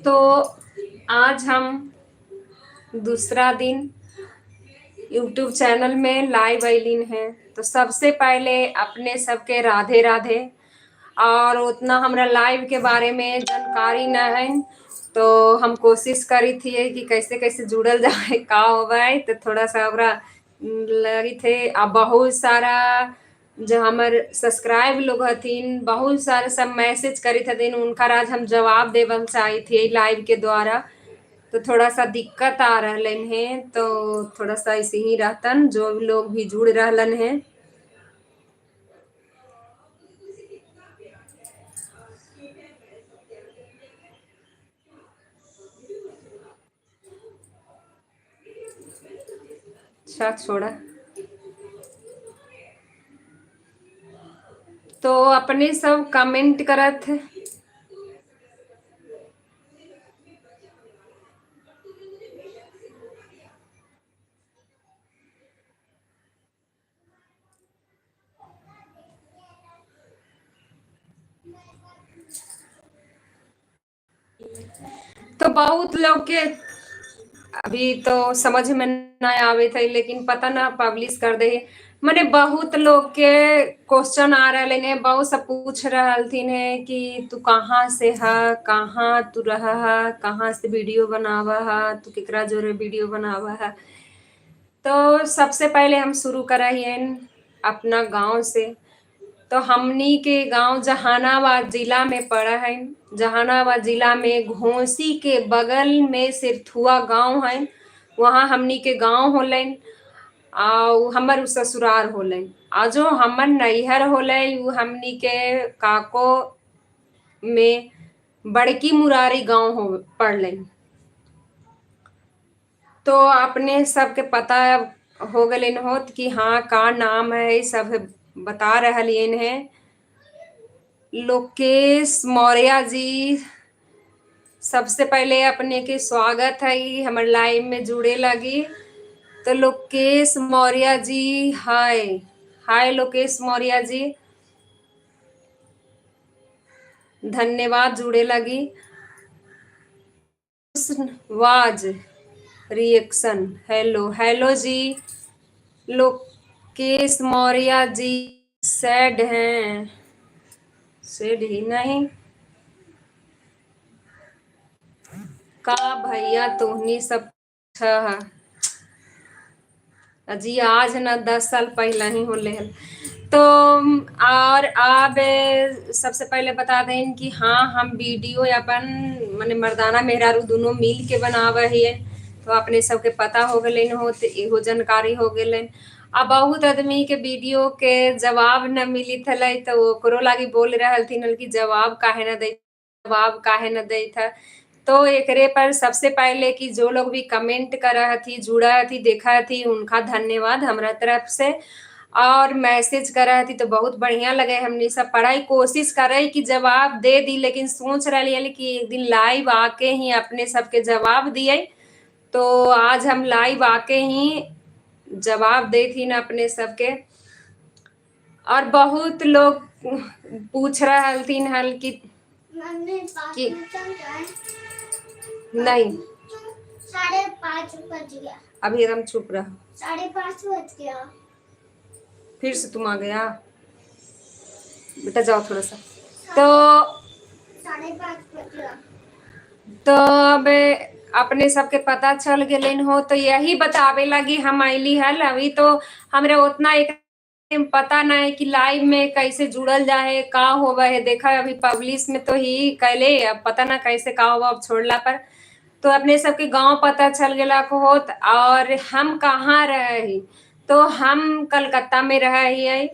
तो आज हम दूसरा दिन यूट्यूब चैनल में लाइव अलिन है। तो सबसे पहले अपने सबके राधे राधे। और उतना हमरा लाइव के बारे में जानकारी न है, तो हम कोशिश करी थी कि कैसे कैसे जुड़ल जाए, का होवे, तो थोड़ा सा हमरा लगी थे। आ बहुत सारा जो हमर सब्सक्राइब लोग हथिन, बहुत सारे सब मैसेज करी हथिन, उनका आज हम जवाब देवल चाहे थे लाइव के द्वारा। तो थोड़ा सा दिक्कत आ रहलन है, तो थोड़ा सा ऐसे ही रहतन जो लोग भी जुड़ रहलन है। अच्छा छोड़ा। तो अपने सब कमेंट करत है। तो बहुत लोग के अभी तो समझ में न आवे थे, लेकिन पता ना पब्लिश कर दे। माने बहुत लोग के क्वेश्चन आ रहे है, बहुत सब पूछ रहलथिन है कि तू कहाँ से है, कहाँ तू रह है, कहाँ से वीडियो बनावा है, तू केकरा जोरे वीडियो बनावा है। तो सबसे पहले हम शुरू करहियन अपना गांव से। तो हमनी के गांव जहानाबाद जिला में पड़ा है। जहानाबाद जिला में घोसी के बगल में सिरथुआ गांव है, वहाँ हमनी के गांव होलन। आ हमर ससुराल होलन। आ जो हमर नैहर होलै उ हमनी के काको में बड़की मुरारी गांव हो पड़लन। तो अपने सबके पता हो गलन होत कि हाँ का नाम है, सब बता रहलियन है। लोकेश मौर्य जी, सबसे पहले अपने के स्वागत है हमर लाइव में जुड़े लगी। तो लोकेश मौर्य जी हाय हाय लोकेश मौर्य जी, धन्यवाद जुड़े लगी। वाज reaction, hello hello ji. Lokesh Maurya ji sad हैं, सैड ही नहीं का भैया तोहनी सब है जी, आज ना 10 साल पहले ही होले हल। तो और अब सबसे पहले बता दें कि हाँ हम वीडियो अपन माने मर्दाना मेहरारू दोनों मिल के बनावे हिए, तो अपने सबके पता हो गलन हो, तो इहो जानकारी हो गलन। आ बहुत आदमी के वीडियो के जवाब न मिली थलै, तो ओकरो लागी बोल रहलथिन कि जवाब काहे न दे, जवाब काहे न दे था। तो एकरे पर सबसे पहले कि जो लोग भी कमेंट करा हथी, जुड़ा हथी, देखा हथी, उनका धन्यवाद हमरा तरफ से। और मैसेज करा हथी तो बहुत बढ़िया लगे, हमने सब पढ़ाई कोशिश करे कि जवाब दे दी, लेकिन सोच रही कि एक दिन लाइव आके ही अपने सबके जवाब दिए। तो आज हम लाइव आके ही जवाब दे थी ना अपने सबके। और बहुत लोग पूछ रहलथिन हल कि नहीं 5:30 बज गया, अभी एकदम चुप रहा, 5:30 बज गया, फिर से तुम आ गया बेटा, जाओ थोड़ा सा। तो 5:30 बज गया। तो अब अपने सबके पता चल गलन हो, तो यही बतावे लगी हम आईली हल। अभी तो हमरा उतना एक पता ना है कि लाइव में कैसे जुड़ल जाए, का होवा है। देखा अभी पब्लिश में तो ही कैले, अब पता ना कैसे का होवा अब छोड़ला पर। तो अपने सबके गांव पता चल गया होत। और हम कहाँ रहे, तो हम कलकत्ता में रहे ही,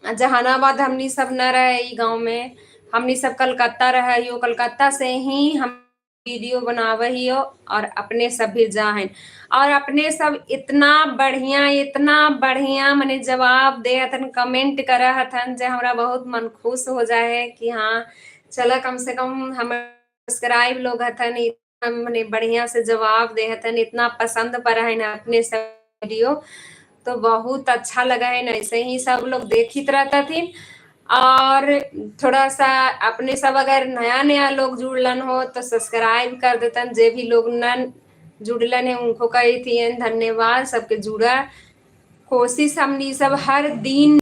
जहानाबाद हमनी सब न रहे गाँव में, हमनी सब कलकत्ता रहे हो। कलकत्ता से ही हम वीडियो बनावे ही हो और अपने सब भी जाहें। और अपने सब इतना बढ़िया मने जवाब दे हथन, कमेंट कर हथन, जे हमरा बहुत मन खुश हो जाए कि हाँ चला कम से कम हम सब्सक्राइब लोग हथन, मने बढ़िया से जवाब दे हथन, इतना पसंद पर है ना अपने सब वीडियो, तो बहुत अच्छा लगा है ना। ऐसे ही सब लोग देखित रहता थी। और थोड़ा सा अपने सब अगर नया नया लोग जुड़लन हो तो सब्सक्राइब कर देतन। जे भी लोग न जुड़लन है उनको कही थी धन्यवाद सबके जुड़ा। कोशिश हमनी सब हर दिन